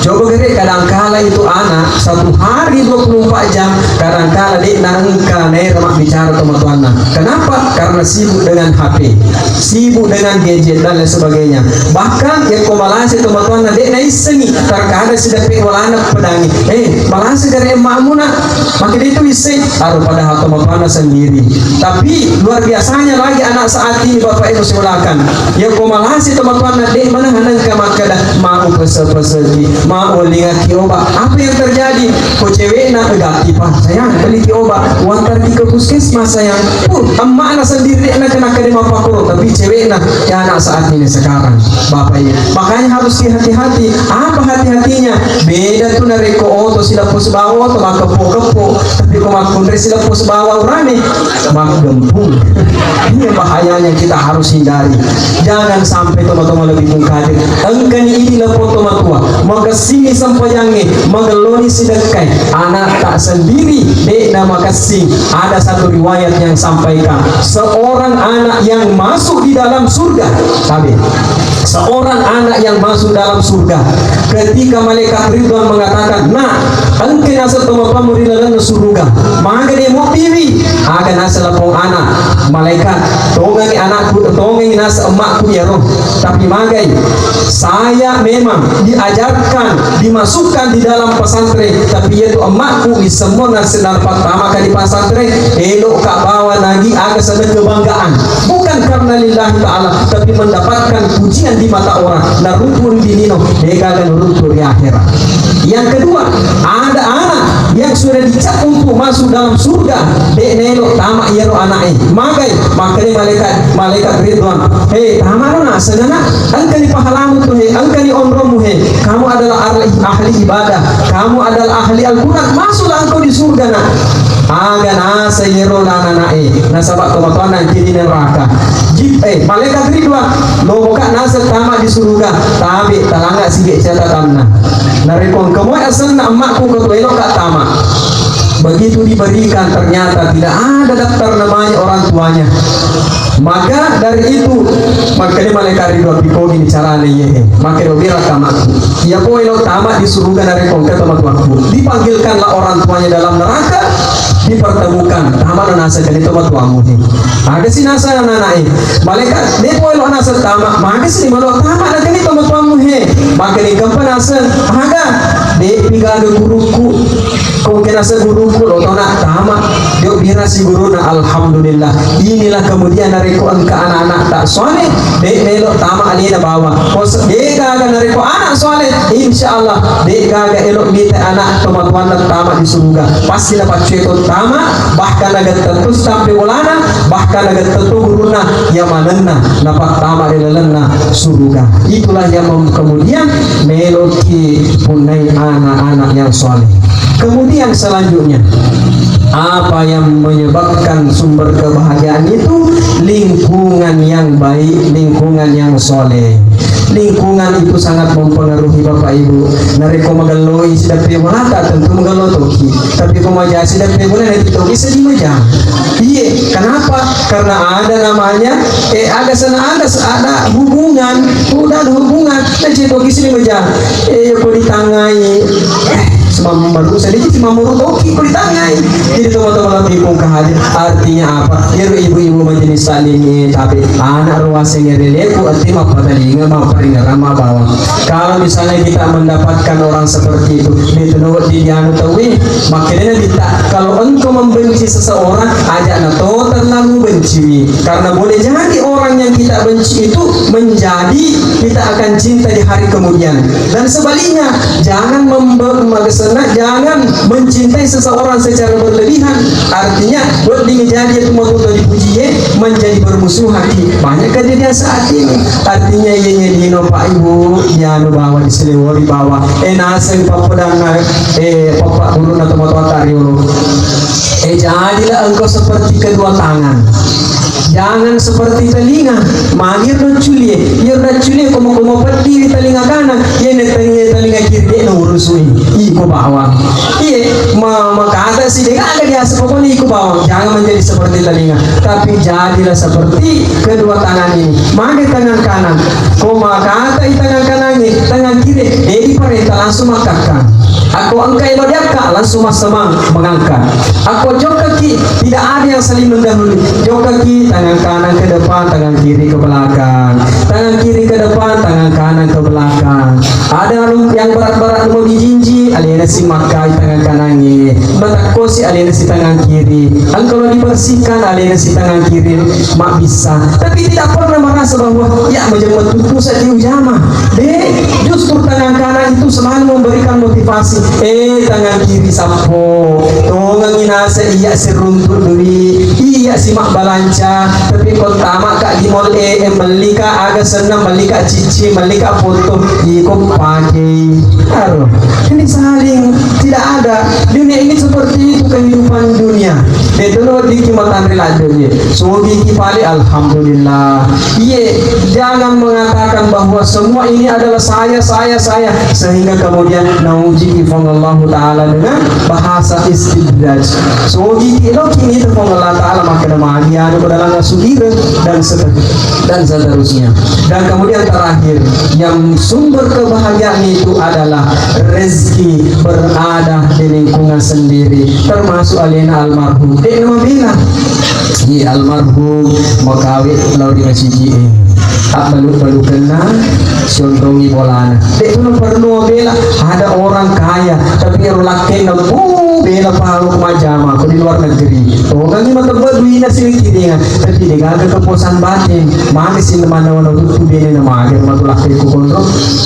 Coba gere kadangkala itu anak satu hari dua puluh empat jam, kadangkala de'na engka naera mabbicara tomatoanna. Kenapa? Karena sibuk dengan H P, sibuk dengan gadget dan lain sebagainya. Bahkan yakko malase tomatoanna de' naissengi, terkadang sideppe walana pedangi. Eh, malase gare emmakmu nak? Makkeda itu isseng, aro padahal tomatoanna sendiri. Tapi luar biasanya lagi anak saat ini, Bapak Ibu sekolakan. Yakko malase tomatoanna de' maneng engka makkeda, mau pese-peseki, mau lingaki obat. Apa yang terjadi? Ko cewekna, "Gatti pa, sayang, beli ki obat, wantar ki ke puskesmas, sayang." Uh, emmakna sendiri na kena kena mapakoro, tapi cewekna ya anak saat ini sekarang, Bapak Ibu. Makanya harus dihati-hati. Apa hati-hatinya? Beda tu narekko oto sileppo sibawa oto, makeppo-keppo. Tapi ko makkunrai sileppo sibawa urane, maggempung. Ini bahayanya kita harus hindari. Jangan sampai tomatoa lebih mungkadir. Engkani ini leppo tomatoa. Makessini sempajangnge, magelloni sidekkai. Anak tak sendiri, de'na makessing. Ada satu riwayat yang sampaikan, seorang anak yang masuk di dalam surga. Tabe. Seorang anak yang masuk dalam surga. Ketika malaikat Ridwan mengatakan, "Nak, engke naseng tomatoammu ri lalenna suruga. Maga de' mobbiwi?" Aga naseng lapong anak, "Malaikat, tongengi anakku, tongengi naseng emmakku iyaro. Tapi magai, saya memang diajarkan, dimasukkan di dalam pesantren, tapi iyatu emmakku isseng mona Sedang pertama kali pasantren, elokka bawa nagi aga senna kebanggaan. Bukan karena lillahi ta'ala, tapi mendapatkan pujian di mata orang. Naruntu ri dinino, degaga naruntu ri akhirat. Yang kedua, ada anak yang sudah dicap untuk masuk dalam surga, de' naelo tama iyaro ana'e. Magai, makkeda malaikat, malaikat Ridwan, "Hei, tamano naseng, nak. Engkani pahalamu tu, he. Engkani onromu, he. Kamu adalah ahli, ahli ibadah. Kamu adalah ahli Al-Quran. Masuklah engkau di surga, nak." Aga naseng iyaro ana'e, nasaba tomatoanna engkani neraka. Jip-, eh, malaikat Ridwan, loka naseng tama di surga, tapi talanga sige catatanna. Narekko engka moi asenna ammakku, engka tu elokka tama. Begitu diberikan, ternyata tidak ada daftar namanya orang tuanya. Maka dari itu, makkeda malaikat Ridwan, "Pikogi carana iye." Makkeda, "Bera kamakku. Iya po elo tama di surga narekko engka tomatoakku." Dipanggilkanlah orang tuanya dalam neraka, dipertemukan, "Tama na naseng kani tomatoammu he." Aga si naseng ana'e. Malaikat, "De' po elo naseng tama." "Maga si malo tama na kani tomatoammu he." Makkeda, "Engka pa naseng." "Aga?" "De' pi gaga gurukku." Ko engka naseng gurukku, lo tona tama. Dio bira si guruna, alhamdulillah. Inilah kemudian narekko engka anak-anak tak soleh, de' melo tama alena bawang. Ko se-, de' gaga narekko anak soleh, insya Allah, de' gaga elo mita anak tomatoanna tama di surga. Pasti napaccue to tama, bahkan nagettettu sampai bolana, bahkan nagettettu guruna, iya manenna, napattama ri lalenna surga. Itulah yang mem-, kemudian meloki punnai anak-anak yang soleh. Kemudian selanjutnya, apa yang menyebabkan sumber kebahagiaan itu? Lingkungan yang baik, lingkungan yang soleh. Lingkungan itu sangat mempengaruhi, Bapak Ibu. Narekko magelloi sideppe bolata, tentu magello toki. Tapi ko maja sideppe bolana, itu toki sedih maja. Iye, kenapa? Karena ada namanya, eh, ada sana, ada, ada hubungan, udah ada hubungan. Dan jadi toki sedih maja. Eh, ko ditangai, eh, semambaru sedikit, semambaru toki ko ditangai. Jadi teman-teman lebih pun ke hadir. Artinya apa? Iyaro ibu-ibu majelis taklim, tapi anak ruaseng releku, arti mappatalinga, mapparingerang, mabawang. Kalau misalnya kita mendapatkan orang seperti itu, itu no di anu tawi, makanya kita, kalau engkau membenci seseorang, ajak na to terlalu benciwi. Karena boleh jadi orang yang kita benci itu menjadi kita akan cinta di hari kemudian. Dan sebaliknya, jangan membe-, maksudnya, jangan mencintai seseorang secara berlebihan. Artinya, wedding jadi itu mau dipuji, menjadi bermusuhan. Banyak kejadian saat ini. Artinya, iya, iya, lino, Pak, Ibu, iya, anu, bawa, diselewori, bawa. Eh, naseng, Pak, pedang, eh, Pak, Pak, guru, atau mau tuan tariolo. Eh, jadilah engkau seperti kedua tangan. Jangan seperti telinga. Magi ro culie. Iya ro culie, komo-komo peddi ri telinga kanan. Iya, ne telinga, telinga kiri, de' no urusui. Iko bawang. Iya, ma-, makata si de' ada biasa, pokoknya iko bawang. Jangan menjadi seperti telinga. Tapi jadilah seperti kedua tangan ini. Magi tangan kanan. Ko makata i tangan kanan ini, tangan kiri, de' diparenta langsung makkakka. Akko engka elo diakka, langsung massamang mengangkat. Akko jokkaki, tidak ada yang saling mendahului. Jokkaki, tangan kanan ke depan, tangan kiri ke belakang. Tangan kiri ke depan, tangan kanan ke belakang. Ada yang berat-berat mau dijinji, alena si makkai tangan kanannya. Matakkosi alena si tangan kiri. Engka lo dibersihkan alena si tangan kiri. Mabbissa. Tapi tidak pernah merasa bahwa, ya, majemmet tuku saya diujama. Deh, justru tangan kanan itu selalu memberikan motivasi. Eh, tangan kiri sappo. Tongengi nase iya siruntu dui, iya si mabbalanca. Tapi ko tama ka di mall, eh, eh, melli ka aga senna, melli ka cicci, melli ka foto. Iko pakai. Aro. Ini saling tidak ada. Dunia ini seperti itu kehidupan dunia. Itu lo di kimatan rela dunia. Sogi ki pale, alhamdulillah. Iye, jangan mengatakan bahwa semua ini adalah saya, saya, saya, sehingga kemudian nauji ki Puang Allah Ta'ala dengan bahasa istidraj. Sogi ki lo kini itu Puang Allah Ta'ala makkeda magi anu ko dalam sugire dan seter-, dan seterusnya. Dan kemudian terakhir, yang sumber kebahagiaan itu adalah rezeki berada di lingkungan sendiri, termasuk alena almarhum. Dek nama bilang, Iya, almarhum makawe lao ri masiji e. Abbalu-balukenna, sionrongi bolana. De'tu naparellu bela, ada orang kaya, tapi ero lakkenna, oh, bela palo majjama ko di luar negeri. Togangi matebba duina sikiringa, tapi degaga kepuasan batin. Magi sing mana wana tuttu bene na magi matu lakkekku konro.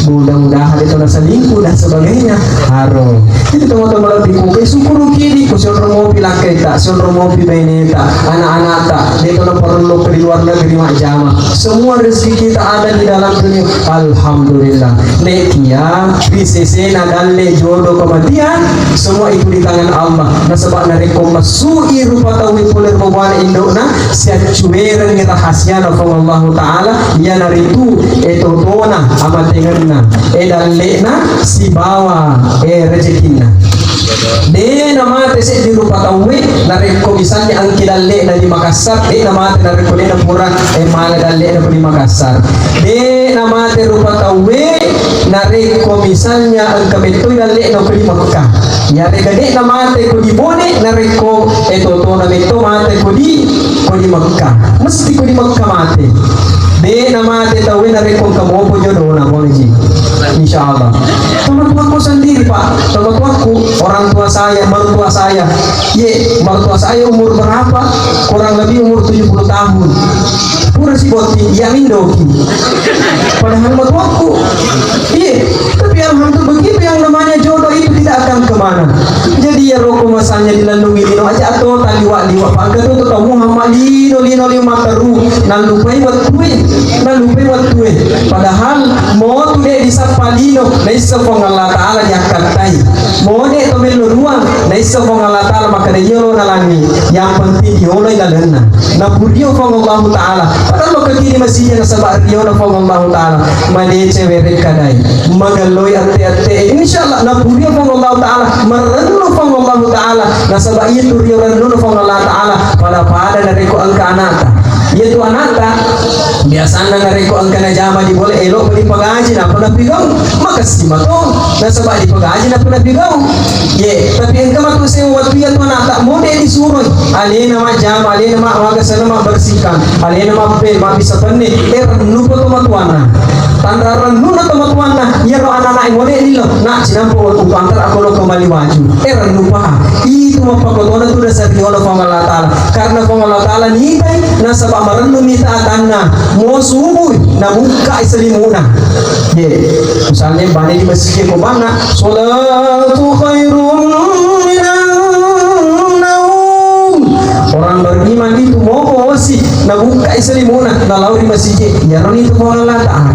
Mudah-mudahan itu na selingkuh dan sebagainya. Haro. Jadi teman-teman lebih kuke syukur kiri, ku sionro mopi lakketa, sionro mopi beneta, anak-anakta, de'tu naparellu ke di luar negeri majjama. Semua rezeki kita ada di dalam dunia. Alhamdulillah. Nekia, ri sesena dalle jodoh kematian, semua itu di tangan Allah. Nasaba narekko masui rupa tau pole ri bawana indokna, siaccuerengngi rahasiana Puang Allahu Ta'ala, iyanaritu e totona amatengenna, e dalle'na sibawa e rezekinna. De namate seddi rupa tauwe, narekko misalnya engke dalle'na di Makassar, de namate narekko de napura e mala dalle'na di Makassar. De namate rupa tauwe, narekko misalnya engka mettoi dalle'na ko di Mekka. Yarega de namate ko di Bone, narekko e totona metto mate ko di, ko di Mekka. Mesti ko di Mekka mate. De namate tauwe narekko engka mopo jodona, boleh ji. Insya Allah. Tomatuaku sendiri, Pak. Tomatuaku, orang tua saya, mertua saya. Ye, mertua saya umur berapa? Kurang lebih umur tujuh puluh tahun. Pura si botting, iya mindoki. Padahal matuaku. Iye, tapi alhamdulillah begitu yang namanya jodoh itu tidak akan kemana. Jadi ya roko masanya dilallungi lino aja atau taliwa-liwa. Pangkat itu tau Muhammad lino, lino, lino materu. Nalupai wettue, nalupai wettue. Padahal mau tu dek disappa lino, naissa Puang Allah Ta'ala diakkatai. Mode to mello ruang, naissa Puang Allah Ta'ala makkeda, "Iyolo nalangi, yang penting dioloi lalenna." Napurio Puang Allah Ta'ala, padahal lo kekiri masiji nasaba riona Puang Allah Ta'ala, madece werekkadai, magalloi atte-atte, insya Allah napurio Puang Allah Ta'ala, marennu Puang Allah Ta'ala, nasaba itu rio rennuna Puang Allah Ta'ala, pada-pada narekko engka anakta. Iyatu anakta, biasanna narekko engka najama di bola, elo dipagaji, napa napigau? Makessing mato, nasaba dipagaji, napa napigau? Ye, tapi engka matu sewa wattu iyatu anakta, mode disuroi, alena majjama, alena ma-, magasana mabbersihkan, alena mabbe, mabbissa penne, eh, rennupa to matuanna. Tanra rennuna to matuanna, iyaro anak-anak mode lilo, nak, cinampa upantar ako lo kembali waju. Eh, rennupa. Itu mappakotona tu dasar riolo Puang Allah Ta'ala. Karena Puang Allah Ta'ala nitai, nasaba marennu mita atanna. Mo subui, nabukkai selimuna. Ye, misalnya bane di masjid ko banna, "Salatu khairum minan naum." Orang beriman itu mau bosi, nabukkai selimuna, nalao di masjid. Iyaro ni itu Puang Allah Ta'ala.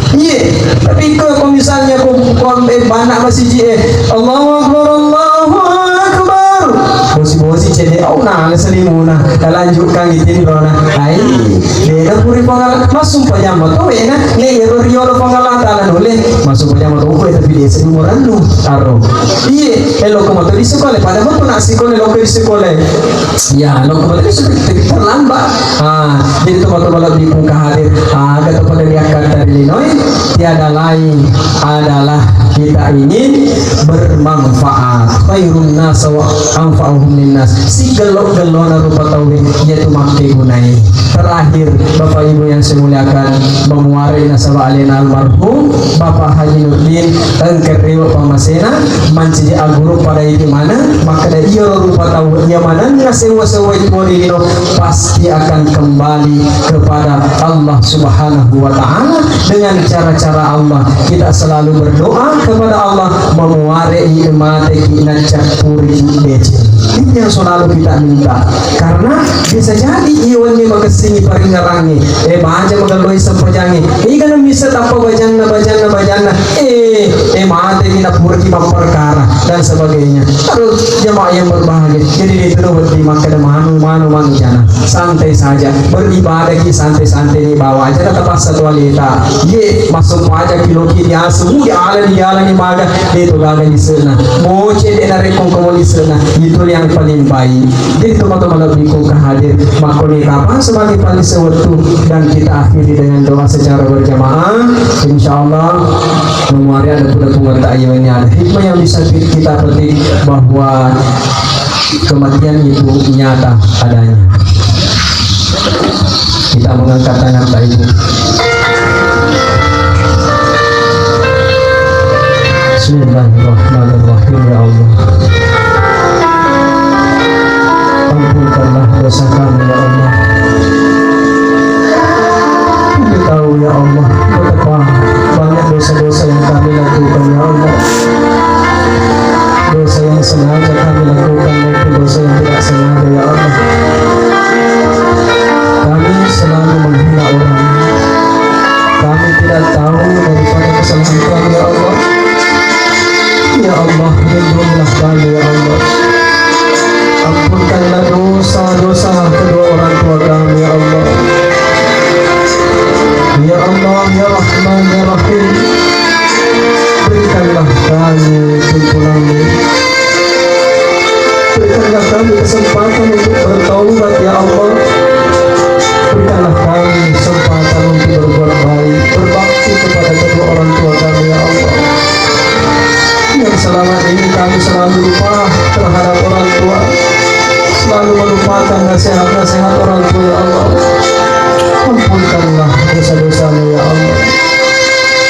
Iye, tapi ko, ko misalnya ko, ko ambe bana masiji, eh, "Allahu Akbar, Allahu Akbar." Bosi-bosi cede, "Au na selimuna." Nalanjutkan gitu nih, bro, nah. Ai, beda puri pangala, masuk pajama to, wena, ne, ero riolo pangala tala dole, masuk pajama to, kue, tapi dia sedih morannu, aro. Iye, eh, lo ko moto di sekolah, pada mau nak sekolah, lo ke di sekolah. Ya, lo ko moto di sekolah, terlambat. Ah, jadi to moto malam di buka hadir. Ah, kata pada dia kata di linoy, tiada lain adalah kita ingin bermanfaat. Khairun nas wa anfa'uhum linnas. Sigello-gellona rupa tauwe, iyatu makkegunai. Terakhir, Bapak Ibu yang saya muliakan, memuare nasaba alena almarhum Bapak Haji Nurdin, engka riwa pamasena, mancaji aguru pada itu mana, maka dari iya rupa tau, iya manenna sewa-sewa itu lino, pasti akan kembali kepada Allah Subhanahu wa Ta'ala dengan cara-cara Allah. Kita selalu berdoa kepada Allah, memuare mate ki naccappuri dece. Itu yang selalu kita minta. Karena bisa jadi iwanni makessingi paringerangi. Eh, baja magalloi sempajangi. Iga na misa tappa bajanna, bajanna, bajanna. Eh, eh, mate ni napuraki mapperkara dan sebagainya. Terus jamaah yang berbahagia. Jadi itu wedding makkeda manu, manu, manu jana. Santai saja. Beribadah ki santai-santai ni bawa aja tapassa toaleta. Ye, masuk aja kilo ki diasu, dialani, dialani maga. De to gaga lisena. Moce de narekko ko lisena. Itu yang paling baik. Jadi teman-teman lebih ku hadir. Makoni kapang sebagai paling sewaktu dan kita akhiri dengan doa secara berjamaah. Insya Allah, memori ada pun pungan tak iya ini ada hikmah yang bisa kita petik bahwa kematian itu nyata adanya. Kita mengangkat tangan Pak Ibu. Bismillahirrahmanirrahim. Ya Allah, ampunkanlah dosa kami, ya Allah. Kami tahu, ya Allah, betapa banyak dosa-dosa yang kami lakukan, ya Allah. Dosa yang sengaja kami lakukan maupun dosa yang tidak sengaja, ya Allah. Kami selalu menghina orang. Kami tidak tahu daripada kesalahan kami, ya Allah. Ya Allah, lindungilah kami, ya Allah. Ampunkanlah dosa-dosa kedua orang tua kami, ya Allah. Ya Allah, ya Rahman, ya Rahim, berikanlah kami tuntunanmu. Berikanlah kami kesempatan untuk bertaubat, ya Allah. Berikanlah kami kesempatan untuk berbuat baik, berbakti kepada kedua orang tua kami, ya Allah. Yang selama ini kami selalu lupa terhadap orang tua, selalu melupakan nasihat-nasihat orang tua, ya Allah. Ampunkanlah dosa-dosanya, ya Allah.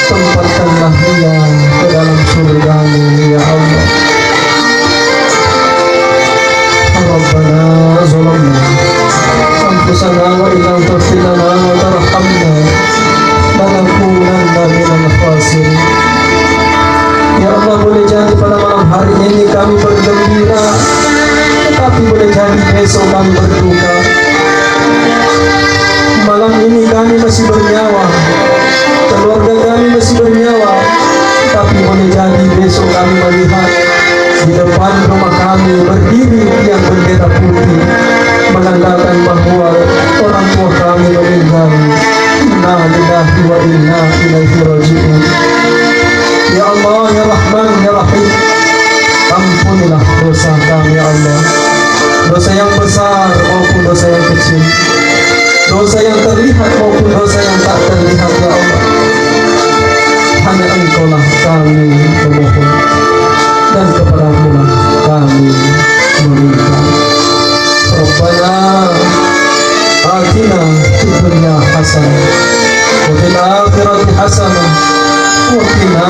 Tempatkanlah ia ke dalam surga-Mu, ya Allah. Rabbana zalamna anfusana wa illam taghfir lana wa tarhamna lanakunanna minal khasirin. Ya Allah, boleh jadi pada malam hari ini kami bergembira, tetapi boleh jadi besok kami berduka. Malam ini kami masih bernyawa, keluarga kami masih bernyawa, tapi boleh jadi besok kami melihat di depan rumah kami berdiri tiang bendera putih, menandakan bahwa orang tua kami meninggal. Inna lillahi wa inna ilaihi raji'un. Ya Allah, ya Rahman, ya Rahim, ampunilah dosa kami, ya Allah. Dosa yang besar maupun dosa yang kecil. Dosa yang terlihat maupun dosa yang tak terlihat, ya Allah. Hanya Engkaulah kami memohon, dan kepada-Mulah kami meminta. Rabbana atina fid dunya hasanah, wa fil akhirati hasanah, wa qina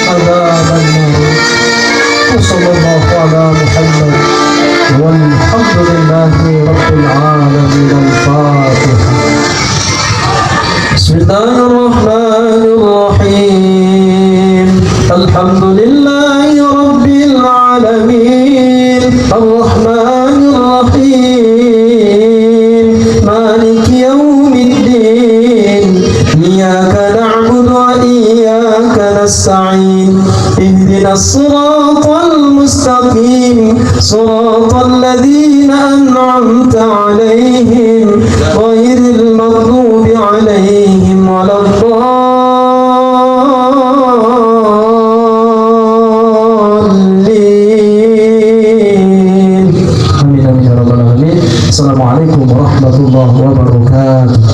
adzabannar. Wa sallallahu ala Muhammad, walhamdulillahi rabbil alamin. Al-Fatihah. بسم الله الرحمن الرحيم. الحمد لله رب العالمين. الرحمن الرحيم. مالك يوم الدين. إياك نعبد وإياك نستعين. اهدنا الصراط المستقيم. صراط الذين أنعمت عليهم غير المغضوب عليهم ولا الضالين. آمين، آمين يا رب العالمين. السلام عليكم ورحمة الله وبركاته.